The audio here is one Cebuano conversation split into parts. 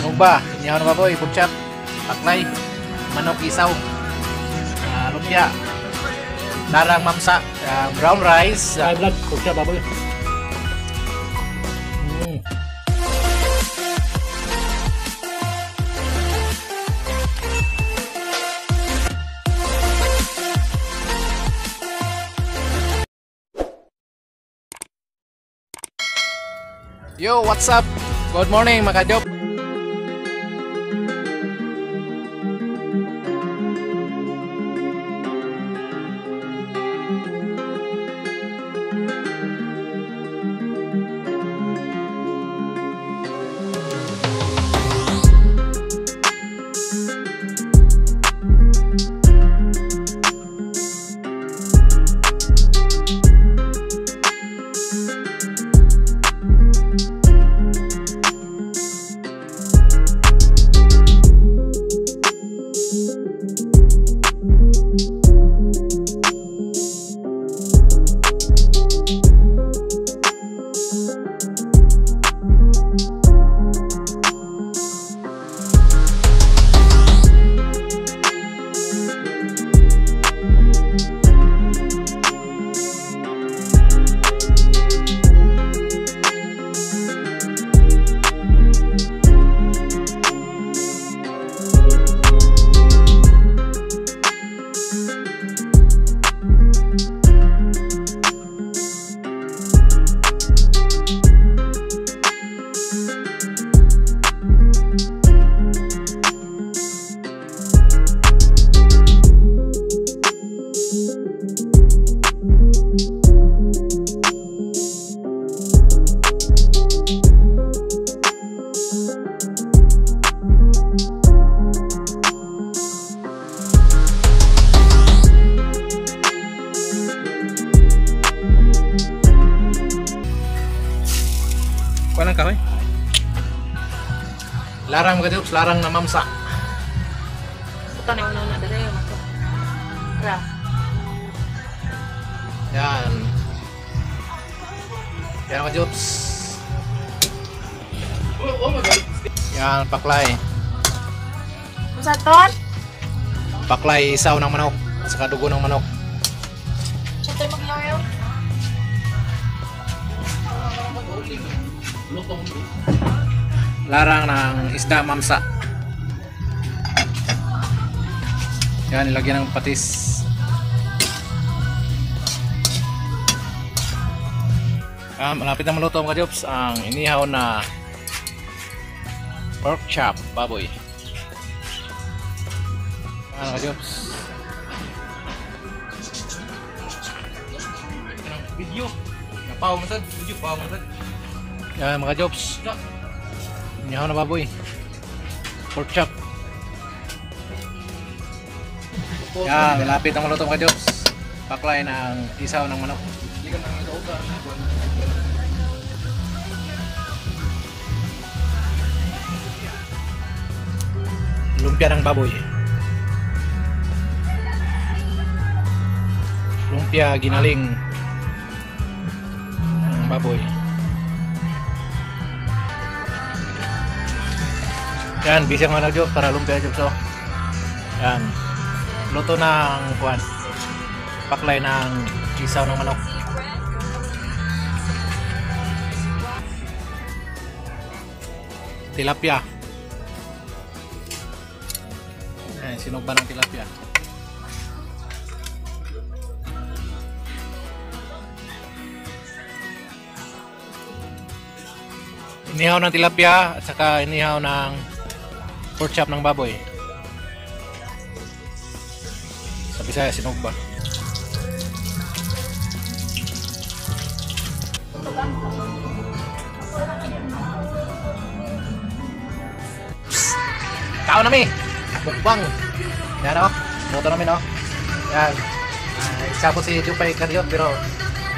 Sinugba, inihaw na baboy, pork chop, paklay, manok isaw, lumpia, larang mamsa, brown rice, High blood, pork chop baboy. Yo, what's up? Good morning, mga kajob. Kuha ng kahoy. Larang mga kajob, larang na mamsa. Puta na una dere mato. Ra. Yan. Yan mga jobs. Yan, paklay. Unsa ton? Paklay isaw ng manok at saka dugo ng manok. Sa tayo maglayo. Larang ng isda mamsa. Yan, nilagyan ng patis. Malapit na maluto mga jobs ang inihaw na pork chop baboy. Yan mga jobs. Video. Napaw mo sad, video paw mo sad. Yan mga jobs. Inihaw na baboy. Pork chop. Yan, malapit na maluto mga jobs. Paklay ng isaw ng manok. Lumpia ng baboy. Lumpia ginaling ng baboy. Yan, busy ang mga nag-job para lumpia job so. Yan. Luto ng kuan. Paklay ng isaw ng manok. Tilapia. Ayan, sinugba ng tilapia. Inihaw ng tilapia at saka inihaw ng pork chop ng baboy. Sa Bisaya, sinugba. Kao nami! Mukbang! Yan o. Luto namin o. Yan. Isabot si Jupay Kadiot pero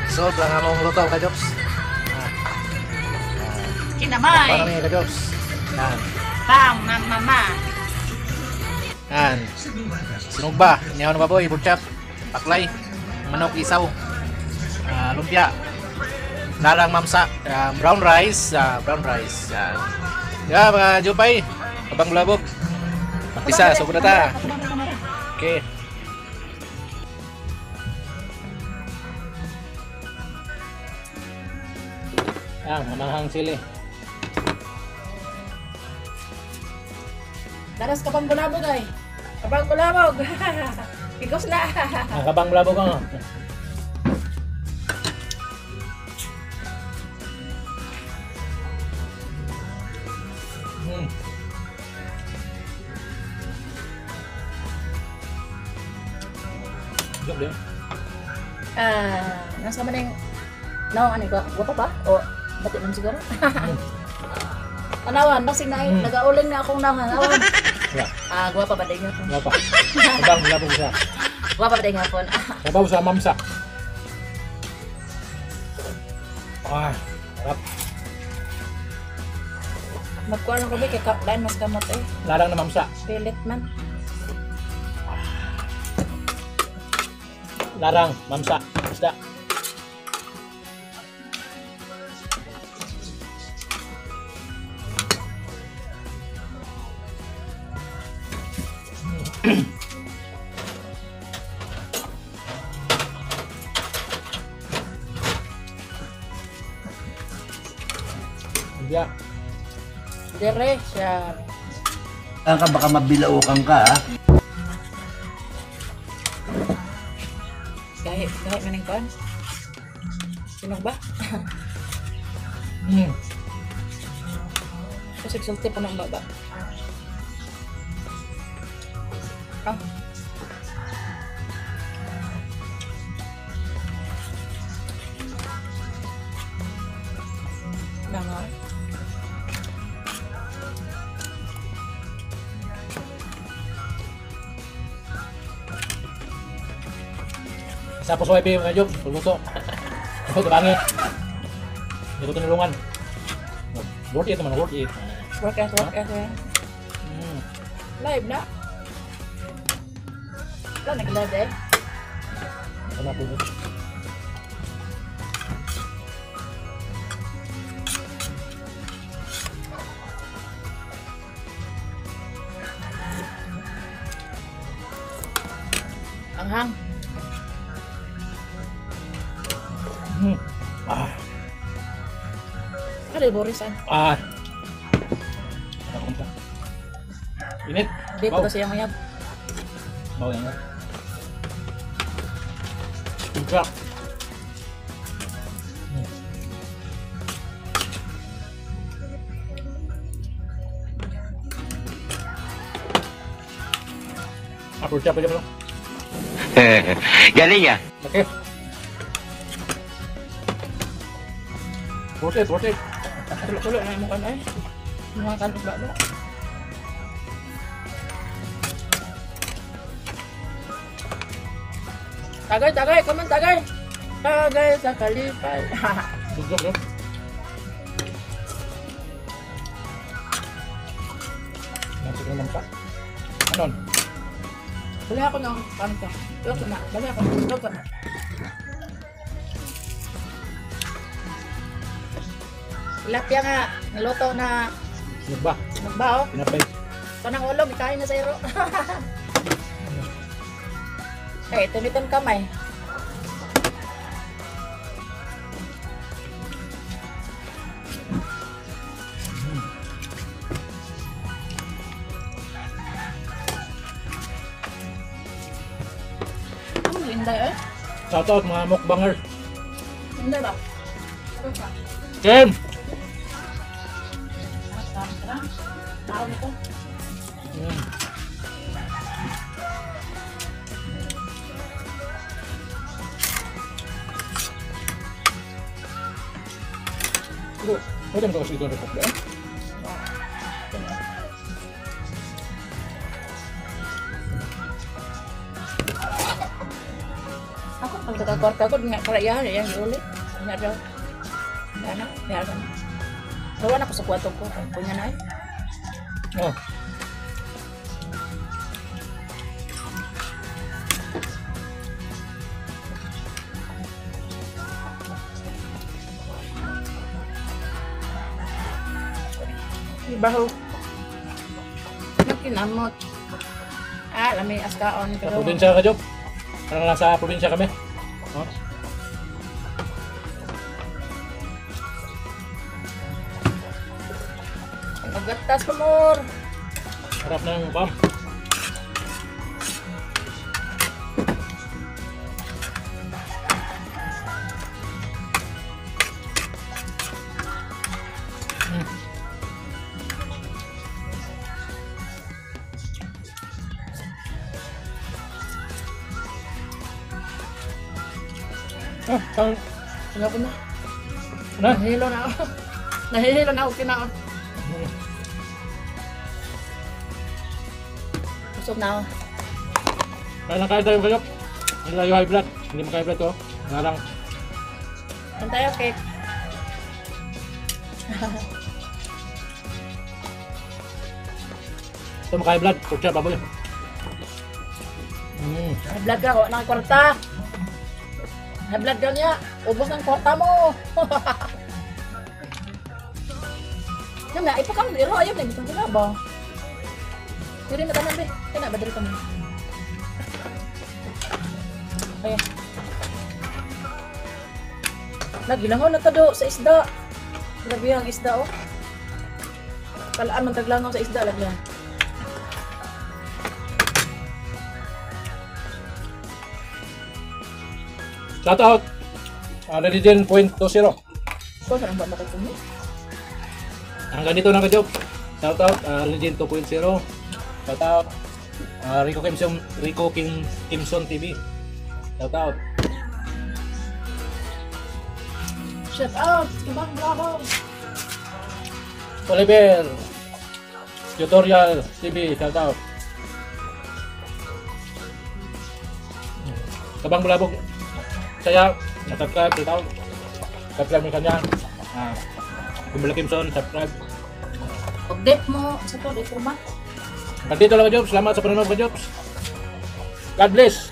solve lang among luto ka-Jobs. Kinamay. Mukbang nami ka-Jobs. Yan. Bang mama. Yan. Sinugba, inihaw na baboy, pork chop, paklay, manok isaw, lumpia, larang mamsa, brown rice, brown rice. Yan. Ya, mga Jupay. Abang labog. Isa, sobra ta. Okay. Ah, mamahang sili. Daras ka pang bulabog ay. Kabang bulabog. Ikos na. Ang kabang bulabog ang. Jok din. Ah, nasa man yung no, ano ko? Guwapo pa? O ba't naman siguro? Tanawan, basig na nagauling na akong nawan. Tanawan. Yeah. Ah, guwapa ba din hapon? Guwapa. Kabang bulabog siya. Guwapa ba din hapon? Sabaw sa mamsa. Ah, sarap. Magkuha lang kami kay lain mas kamot eh. Larang na mamsa. Pilit man. Larang, mamsa. Isda. Hindi. Dire siya. Ka baka mabilaukan ka ha. Gahi, gahi man ang kuan. Sino ba? Kasi sulti pa ng baba. Ah. Langaw. Sa po sa mga job, luto. Luto bangit. Hindi ko tinulungan. Worth it naman, worth it. Work out, work out. Live na. Wala, nag-live eh. Ano po? Anghang. Ah. Ano yung Boris? Ah. Init. Dito kasi yung mayab. Baw yan. Pizza. Apple chop aja bro. Galing ah. Oke. Worth it, worth it. Tulo-tulo na yung mukha na eh. Mga kanok ba? Tagay, tagay, come on, tagay. Tagay sa kalipay. Dugdug, no? Nasi ko naman pa. Anon? Wala ako ng kanto. Luto na. Wala ako. Luto na. Tilapia nga. Naluto na. Sinugba. Sinugba, oh. Pinapay. Tanang ulo, ikain na sa iro. Eh, tuniton kamay. Ang inday eh. Shout out mga mukbangers. Inday ba? Ken! Tao nito. Pwede mo kasi ito report ba? Ako, pag kakakwarta ko, nga karayahan, yan, ulit. Nga daw. Nga na, nga na. Gawa na ko sa kwarto ko. Kunya na eh. Oh. Baho. Nagkinamot. Ah, lami askaon. Sa probinsya ka, Job. Parang nasa probinsya kami. Oh. Magatas pa more. Sarap ng bam. Ah, tang, Wala ko na. na. Nahihilo na ako. Nahihilo na ako kinaon. Busog na ako. Kaya lang kaya tayo kayo. Hindi tayo high blood. Hindi maka high blood to. Nga lang. Kain tayo, cake. Ito maka high blood. Kutsa, baboy. High blood ka, wala kang kwarta. High blood ka niya. Ubos ng kwarta mo. Yan na, ipakaon. Iro, ayaw na. Bitong sila ba? Diri na tanan, be. Kaya na, ba diri kami? Ayan. Nagilangaw na ta do sa isda. Grabe ang isda, oh. Kalaan man taglangaw sa isda, lagyan. Shout out. Religion 0.20. Ko, sarang ba makikumi? Hanggang dito na ka, Job. Shout out, Religion 2.0. Shout out, Rico Kimson, Rico Kim, Kimson TV. Shout out. Shout out! Kabang Bravo! Oliver Tutorial TV. Shout out. Kabang Bulabog. Saya, na-subscribe, shout out. Subscribe mo kanya. Kumbala Kimson, subscribe. Update mo sa to, dito ba? Hanggang dito lang ka, Jobs. Salamat sa panonood ka, Jobs. God bless.